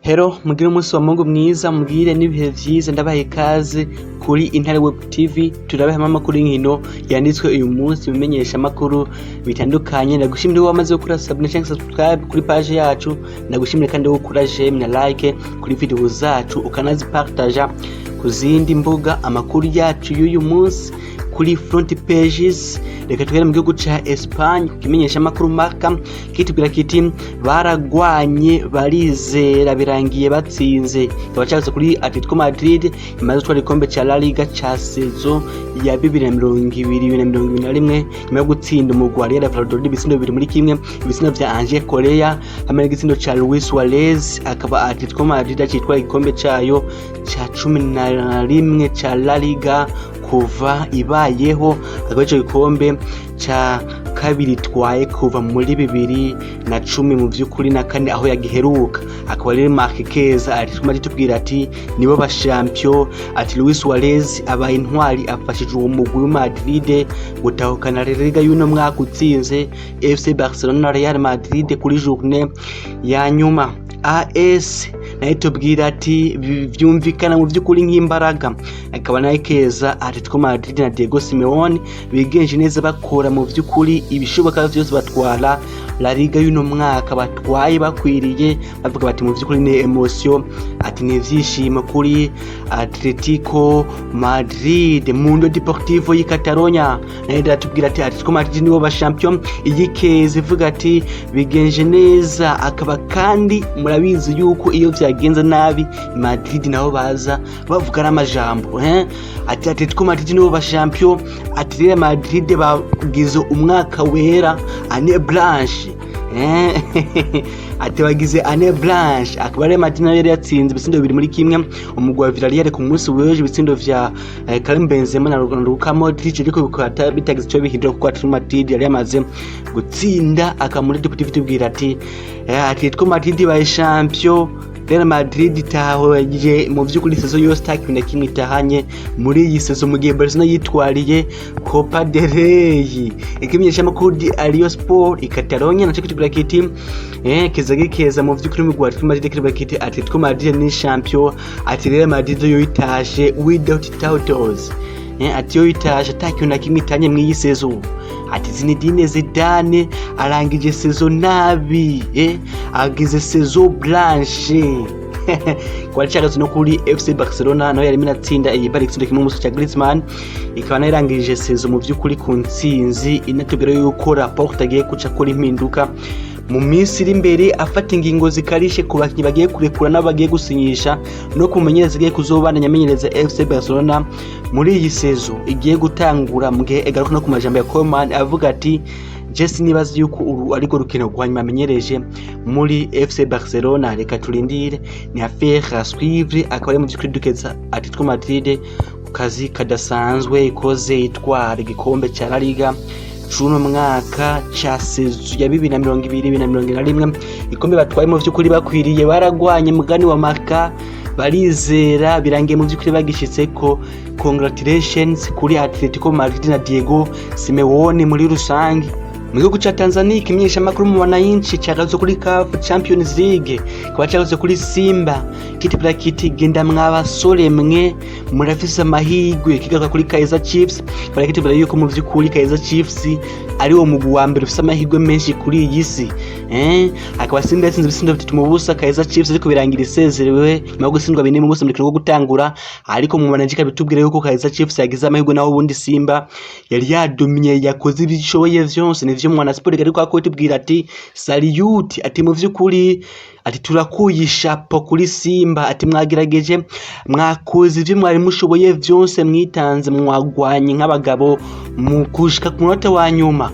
Hello, mugire umunsi wa Mungu mwiza, mugire n'ibihe vyiza. Ndabaha ikaze kuri Intare Web TV. Turabaha amakuru y'inkino yanditswe uyu munsi bimenyesha amakuru bitandukanye. Ndagushimira wamaze gukora s'abonner canke subscribe kuri page yacu. Ndagushimira kandi gukora j'aime na like kuri video zacu, ukanazipartaja ku zindi mbuga. Amakuru yacu y'uyu munsi kuri front pages, reka tugere mu gihugu ca Espagne. Kimenyesha amakuru Marca kitubwira kiti: "Baragwanye, barizera, birangiye batsinze." Kikaba cyagarutse kuri Atletico Madrid imaze gutwara igikombe ca La Liga ca saison ya 2020, 2021, nyuma yo gutsinda umugwi wa Real Valladolid ibitsindo 2-1, ibitsindo vya Angel Correa hamwe n'igitsindo ca Luis Suarez. Akaba Atletico Madrid acitwara igikombe cayo ca 11 ca La Liga kuva ibayeho, akaba ico gikombe ca kabiri itwaye kuva muri 2014 mu vy'ukuri na kane aho yagiheruka. Akaba rero Marc Keza Atletico Madrid tubwira ati nibo ba champion, ati Luis Suarez abaye intwari, afashije uwo mugwi wa Madrid gutahukana La Liga y'uno mwaka utsinze FC Barcelona na Real Madrid kuri journée ya nyuma. AS nayo tubwira ati vyumvikana mu vy'ukuri nk'imbaraga. Akaba nayo keza Atletico Madrid na Diego Simeone bigenje neza, bakora mu vy'ukuri ibishoboka vyose, batwara La Liga y'uno mwaka batwaye bakwiriye. Bavuga bati mu vy'ukuri ni émotion, ati ni ivyishimo kuri Atletico Madrid. Mundo Deportivo y'i Catalonia nayo iratubwira ati Atletico Madrid nibo ba champion. Iyikeza ivuga ati bigenje neza. Akaba kandi murabizi yuko iyo vyagenze nabi Madrid naho baza bavuga n'amajambo, eh? Ati Atletico Madrid nibo ba champion, ati Real Madrid bagize umwaka wera, année blanche, ati bagize année blanche. Akaba Real Madrid nayo yari yatsinze ibitsindo 2-1 umugwi wa Villarreal ku munsi w'ejo, ibitsindo vya Karim Benzema na Luka Modric, ariko bikaba bitagize ico bihindura kuko Atletico Madrid yari yamaze gutsinda. Akaba muri Deportivo tubwira ati Atletico Madrid baye champion, Real Madrid itahoje mu vy'ukuri saison yose ata kintu na kimwe itahanye muri iyi saison, mu gihe Barcelona yitwariye Copa del Rey. Ikimenyeshamakuru Diario Sport i Catalonia naco kitubwira kiti kiza gikeza mu vy'ukuri mu Atletico Madrid, kitubwira kiti Atletico Madrid ni champion, ati Real Madrid yo itashe without titles, ati yo itashe ata kintu na kimwe itanye mw'iyi saison, ati Zinedine Zidane arangije saison nabi, agize saison blanche. Kwari cagaze no kuri FC Barcelona, nayo yarimo inatsinda iyi bari igitsindo 1-0 ca Griezmann, ikaba nayo irangije saison mu vy'ukuri ku ntsinzi. Inatubwira yuko Laporta agiye kuca akora impinduka mu minsi iri imbere, afata ingingo zikarishe ku bakinyi bagiye kurekura n'abagiye gusinyisha, no kumenyereza igiye kuzobandanya amenyereza FC Barcelona muri iyi saison igiye gutangura. Mu gihe egaruka no ku majambo ya Koeman avuga ati je sinibaza yuko uru ariko rukino rwa nyuma amenyereje muri FC Barcelona. Reka turindire, ni affaire à suivre. Akaba ari mu vy'ukuri dukeza Atletico Madrid ku kazi kadasanzwe ikoze, itwara igikombe ca La Liga cuno mwaka ca saison ya 2020, 2021. Igikombe batwaye mu vy'ukuri bakwiriye, baragwanye, mugani wa Marca, barizera, birangiye mu vy'ukuri bagishitseko. Congratulations kuri Atletico Madrid na Diego Simeone muri rusange. Mu gihugu ca Tanzania, ikimenyeshamakuru mu Wananchi cagarutse kuri CAF Champions League, kikaba cagarutse kuri Simba, kitubwira kiti genda mwa basore mwe, murafise amahirwe. Kigaruka kuri Kaizer Chiefs, kikaba kitubwira yuko mu vy'ukuri Kaizer Chiefs ari wo mugwi wa mbere ufise amahirwe menshi kuri iyi si, Akaba Simba yatsinze ibitsindo 3-0 Kaizer Chiefs, ariko birangira isezerewe nyuma yo gutsindwa 4-0 mu rukino rwo gutangura. Ariko mu Wananchi bitubwira yuko Kaizer Chiefs yagize amahirwe, naho ubundi Simba yari yadomye, yakoze ibyo ishoboye vyose. Nivyo Mwana Sport ariko ako tubwira ati salute, ati mu vy'ukuri ati turakuye ishapo kuri Simba, ati mwagerageje, mwakoze ivyo mwari mushoboye vyose, mwitanze, mwagwanye nk'abagabo mu kushika ku munota wa nyuma.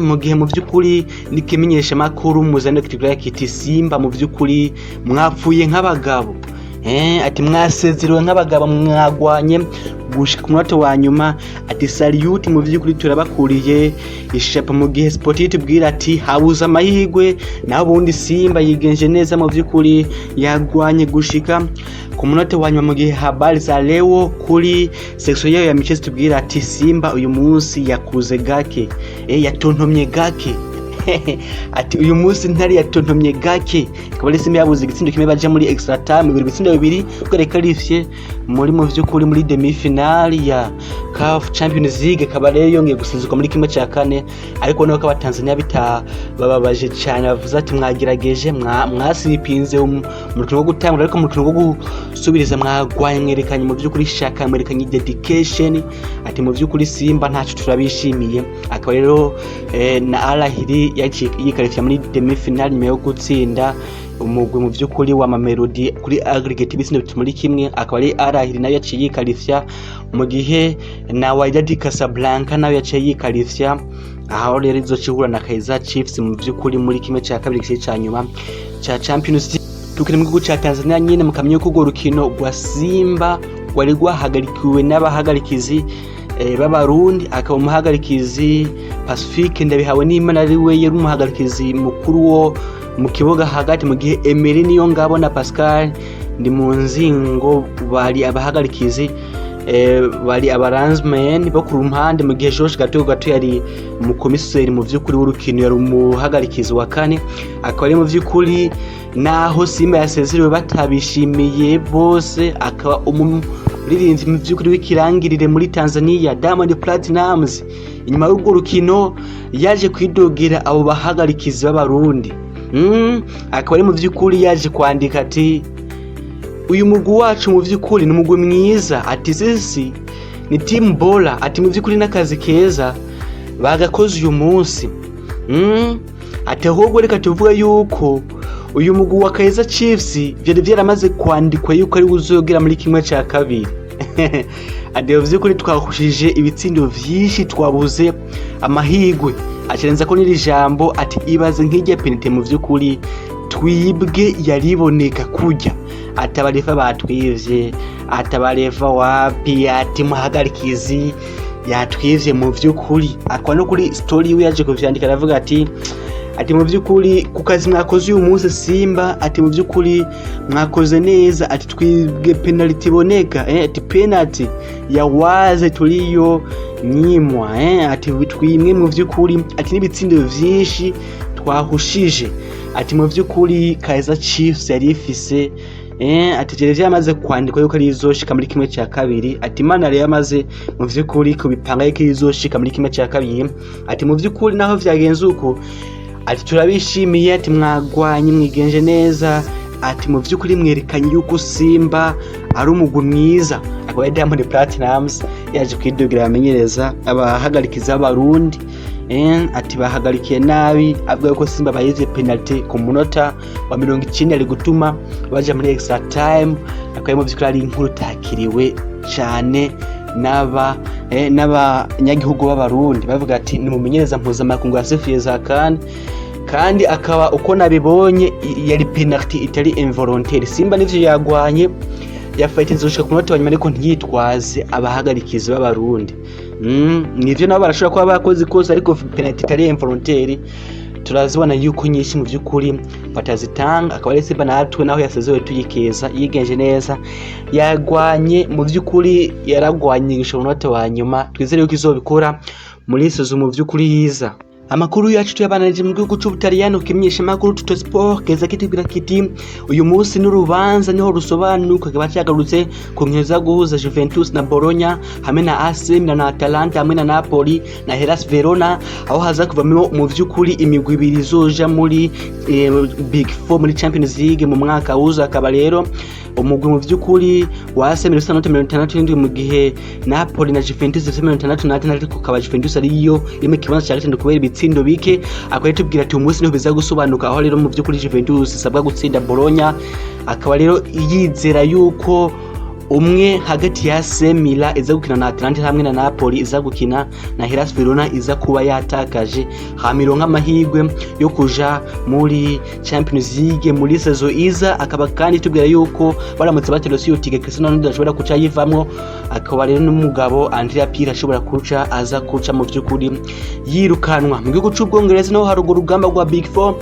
Mu gihe mu vy'ukuri n'ikimenyesha makuru muzane kitubwira kiti Simba mu vy'ukuri mwapfuye nk'abagabo, ati mwasezerewe nk'abagabo, mwagwanye gushika ku munota wa nyuma, ati salute, mu vy'ukuri turabakuriye ishapo. Mu gihe Sport tubwira ati habuze amahirwe, naho ubundi Simba yigenje neza, mu vy'ukuri yagwanye gushika ku munota wa nyuma. Mu gihe Habari za Leo kuri section yayo ya michezo tubwira ati Simba uyu munsi yakuze gake, yatontomye gake. Ati uyu munsi Ntare yatontomye gake. Akaba ari Simba yabuze igitsindo kimwe baja muri extra time, bibiri ibitsindo bibiri kubera qualifié muri mu vy'ukuri muri demi finale ya CAF Champions League. Akaba rero yongeye gusezerwa muri kimwe ca kane, ariko nako abatanzania bitabababaje cyane, bavuze ati mwagerageje, mwasipinze mu mukino wo gutangura, ariko mu mukino wo gusubiriza mwagwanye, mwerekanye mu vy'ukuri shaka, mwerekanye dedication. Ati mu vy'ukuri Simba ntaco, turabishimiye. Akaba rero na Al Ahly yaciye yiqualifiya muri demi finale nyuma yo gutsinda umugwi mu vy'ukuri wa Mamelodi kuri aggregate ibitsindo 3-1. Akaba ari Al Ahly nayo yaciye yiqualifiya, mu gihe na Wydad Casablanca nayo yaciye yiqualifiya, aho rero izoca ihura na Kaizer Chiefs mu vy'ukuri muri kimwe ca kabiri gice ca nyuma ca Champions League. Tukiri mu gihugu ca Tanzania nyene, mukamenya ko urwo rukino rwa Simba rwari rwahagarikiwe n'abahagarikizi b'Abarundi. Akaba umuhagarikizi Pacifique Ndabihawe n'Imana ari we yari umuhagarikizi mukuru wo mu kibuga hagati, mu gihe Emery niyo ngabo na Pascal ndi mu nzingo bari abahagarikizi bari abalinesmen bo ku rumpande, mu gihe George Gato Gato yari umukomiseri mu vy'ukuri w'urukino, yari umuhagarikizi wa kane. Akaba ari mu vy'ukuri naho Simba yasezerewe batabishimiye bose. Akaba umuririmbyi mu vy'ukuri w'ikirangirire muri Tanzania, Diamond Platnumz, inyuma y'urwo rukino yaje kwidogera abo bahagarikizi b'Abarundi. Akaba ari mu vy'ukuri yaje kwandika ati uyu mugwi wacu mu vy'ukuri ni umugwi mwiza, ati sisi ni timu bora, ati mu vy'ukuri n'akazi keza bagakoze uyu munsi. Ati ahubwo reka tuvuge yuko uyu mugwi wa Kaizer Chiefs vyari vyaramaze kwandikwa yuko ari uzogera muri kimwe ca kabiri. Ati mu vy'ukuri twahushije ibitsindo vyinshi, twabuze amahigwe. Acirenza ko n'iri jambo ati ibaze nk'irya penalty mu vy'ukuri twibwe yariboneka kurya, ati abarefa batwivye, ati abarefa wapi, ati muhagarikizi yatwivye mu vy'ukuri. Akaba no kuri story yiwe yaje kuvyandika, aravuga ati mu vy'ukuri ku kazi mwakoze uyu munsi Simba, ati mu vy'ukuri mwakoze neza, ati twibwe penalty iboneka, ati penalty ya waze tuliyo nyimwa, ati twimwe mu vy'ukuri, ati n'ibitsindo vyinshi twahushije, ati mu vy'ukuri Kaizer Chiefs yari ifise, ati vyari vyamaze kwandikwa yuko ari izoshika muri kimwe ca kabiri, ati Imana yari yamaze mu vy'ukuri kubipanga yuko izoshika muri kimwe ca kabiri, ati mu vy'ukuri naho vyagenze uko, ati turabishimiye, ati mwagwanye, mwigenje neza, ati mu vy'ukuri mwerekanye yuko Simba ari umugwi mwiza. Akaba ari Diamond Platnumz yaje kwidogira abamenyereza abahagarikiza b'Abarundi, ati bahagarikiye nabi, avuga ko Simba bayize penalty ku munota wa 90 ari gutuma baja muri extra time. Akaba mu vy'ukuri ari inkuru takiriwe cane n'abanyagihugu b'Abarundi, bavuga ati ni mumenyereza mpuzamakungu yasifuye za CAN, kandi akaba uko nabibonye yari penalty itari involontaire. Simba nivyo yagwanye, yafightinze gushika ku munota wa nyuma, ariko ntiyitwaze abahagarikizi b'Abarundi. Nivyo nabo barashobora kuba bakoze ikosa, ariko penalty itari involontaire turazibona yuko nyinshi mu vy'ukuri batazitanga. Akaba ari Simba natwe naho yasezewe tuyikeza, yigenje neza, yagwanye mu vy'ukuri, yaragwanye gushika ku munota wa nyuma. Twizere yuko izobikora muri saison mu vy'ukuri yiza. Amakuru yacu tuyabandanije mu gihugu c'Ubutaliyano. Kimenyesha amakuru Tutto Sport keza kitubwira kiti uyu munsi n'urubanza niho rusobanuka, kikaba cagarutse ku nkino za guhuza Juventus na Bologna, hamwe na AC Milan na Atalanta, hamwe na Napoli na Hellas Verona, aho haza kuvamwo mu vy'ukuri imigwi ibiri izoja muri Big Four muri Champions League mu mwaka uza. Akaba rero umugwi mu vy'ukuri wa AC Milan ufise amanota 67, mu gihe Napoli na Juventus zifise 66, ariko ukaba Juventus ariyo iri mu kibanza ca gatatu kubera ibitsindo bike. Akaba tubwira ati umunsi niho biza gusobanuka, aho rero mu vy'ukuri Juventus isabwa gutsinda Bologna, akaba rero yizera yuko umwe hagati ya AC Milan iza gukina na Atalanta hamwe na Napoli iza gukina na Hellas Verona iza kuba yatakaje, hama ironka amahirwe yo kuja muri Champions League muri saison iza. Akaba kandi tubwira yuko baramutse baterose iyo tike, Cristiano Ronaldo ashobora kuca yivamwo, akaba rero n'umugabo Andrea Pirlo ashobora kuca aza kuca mu vy'ukuri yirukanwa. Mu gihugu c'Ubwongereza naho hari urwo rugamba rwa Big Four.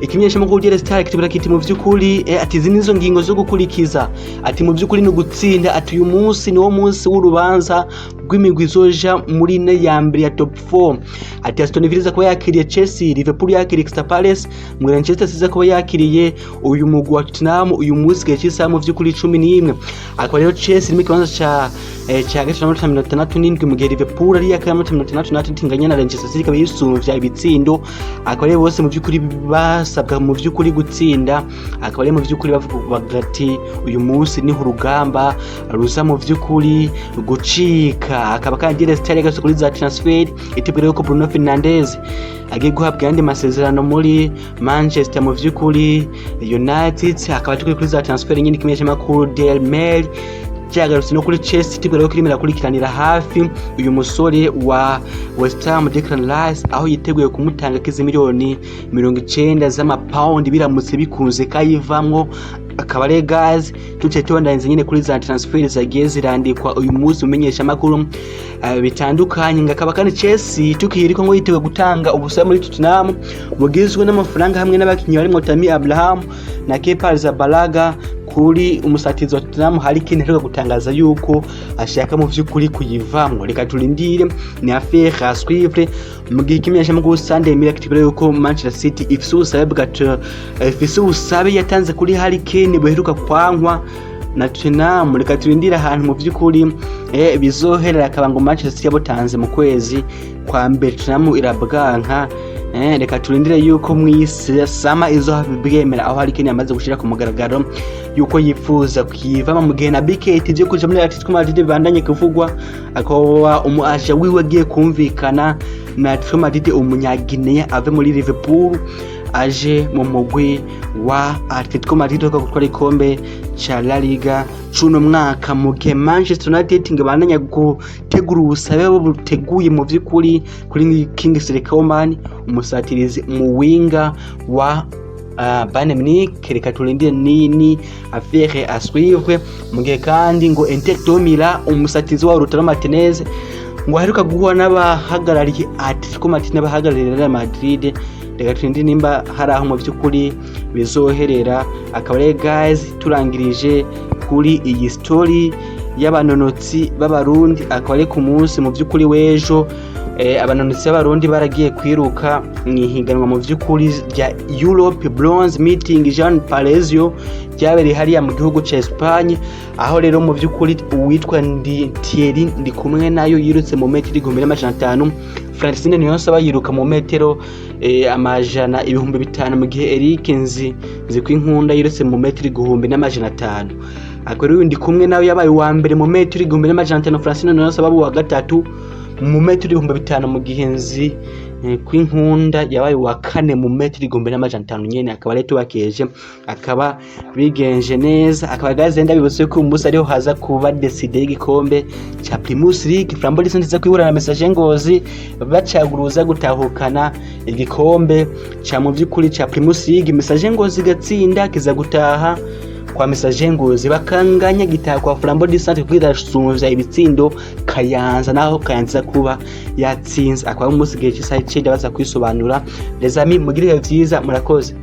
Ikimenyeshamakuru Daily Star kitubwira kiti mu vy'ukuri ati izi nizo ngingo zo gukurikiza, ati mu vy'ukuri ni ugutsinda gutsinda. Ati uyu munsi niwo munsi w'urubanza rw'imigwi izoja muri ine ya mbere ya top 4. Ati Aston Villa iza kuba yakiriye Chelsea, Liverpool yakiriye Crystal Palace, mu Manchester City iza kuba yakiriye uyu mugwi wa Tottenham uyu munsi gihe cy'isaha mu vy'ukuri 11. Akaba rero Chelsea iri mu kibanza ca gatatu n'amanota 67, mu gihe Liverpool ari iya kane n'amanota 63, inganya na Manchester City, ikaba yisumvya ibitsindo. Akaba rero bose mu vy'ukuri basabwa mu vy'ukuri gutsinda. Akaba rero mu vy'ukuri bavuga ati uyu munsi niho urugamba ruza mu vy'ukuri gucika. Akaba kandi Daily Star yagarutse kuri za transfer, itubwira yuko Bruno Fernandes agiye guhabwa ayandi masezerano muri Manchester mu vy'ukuri United. Akaba tukuri kuri za transfer nyine, ikimenyeshamakuru Daily Mail cyagarutse no kuri Chelsea, itubwira yuko irimo irakurikiranira hafi uyu musore wa West Ham Declan Rice, aho yiteguye kumutanga kizi miliyoni 90 z'amapawundi biramutse bikunze kayivamwo. Akaba ari guys, tuce tubandanyiza nyine kuri za transfer zagiye zirandikwa uyu munsi umenyesha amakuru bitandukanye. Ngakaba kandi Chelsea tukiriko ngo yiteguye gutanga ubusabe muri Tottenham bugizwe n'amafaranga hamwe n'abakinyi barimo Tammy Abraham na Kepa Arrizabalaga kuri umusatizi wa Tottenham Harry Kane aheruka gutangaza yuko ashaka mu vy'ukuri kuyivamwo. Reka turindire, ni affaire à suivre. Mu gihe ikimenyeshamakuru Sunday Mirror kitubwira yuko Manchester City ifise ubusabe yatanze kuri Harry Kane buheruka kwankwa na Tottenham. Reka turindire ahantu mu vy'ukuri bizoherera. Akaba ngo Manchester City yabutanze mu kwezi kwa mbere, Tottenham irabwanka. Reka turindire yuko mw'isi sama izohava bwemera, aho Harry Kane yamaze gushira ku mugaragaro yuko yifuza kuyivamo, mu gihe na BKT vyo kuja muri Atletico Madrid bibandanye kuvugwa, akaba umu agent wiwe agiye kumvikana na Atletico Madrid, umunyaguinea ave muri Liverpool aje mu mugwi wa Atletico Madrid uheruka gutwara igikombe ca La Liga cuno mwaka, mu gihe Manchester United ngo ibandanya gutegura ubusabe buteguye mu vy'ukuri kuri Kingsley Coman, umusatirizi mu winga wa Bayern Munich. Reka turindire, nini affaire à suivre. Mu gihe kandi ngo Inter de Milan, umusatirizi wa Lautaro Martinez ngo aheruka guhura n'abahagarariye Atletico Madrid n'abahagarariye Real Madrid. Reka turindire nimba hari aho mu by'ukuri bizoherera. Akaba rero guys, turangirije kuri iyi story y'abanonotsi b'Abarundi. Akaba ari ku munsi mu by'ukuri w'ejo, abanonotsi b'Abarundi baragiye kwiruka mu ihiganwa mu by'ukuri rya Europe Bronze Meeting Jean Parezio ryabereye hariya mu gihugu ca Espagne, aho rero mu by'ukuri uwitwa Ndi Thierry ndi kumwe nayo yirutse mu metero 1500, Francine Niyonsaba yiruka mu metero 500,000, mu gihe Eric Nzi Nzikwinkunda yirutse mu metero 1500. Akaba rero ndi kumwe nawe yabaye uwa mbere mu metero 1500, Francine Niyonsaba uwa gatatu mu metero 5000, mu gihe Nzi Kwinkunda yabaye uwa kane mu metero 1500 nyene. Akaba rero tubakeje, akaba bigenje neza. Akaba guys, ndabibutse ko uyu munsi ariho haza kuba décidé y'igikombe ca Primus League. Flambeau nziza kwihura na Messager Ngozi, bacaguruza gutahukana igikombe ca mu vy'ukuri ca Primus League. Messager Ngozi gatsinda kiza gutaha kwa Messager Ngozi, bakanganya gitaha kwa Flambeau du Centre kugira ibitsindo Kayanza, naho Kayanza kuba yatsinze. Akaba umunsi gihe cy'isaha 9 baza kwisobanura. Les amis, mugire ibihe vyiza, murakoze.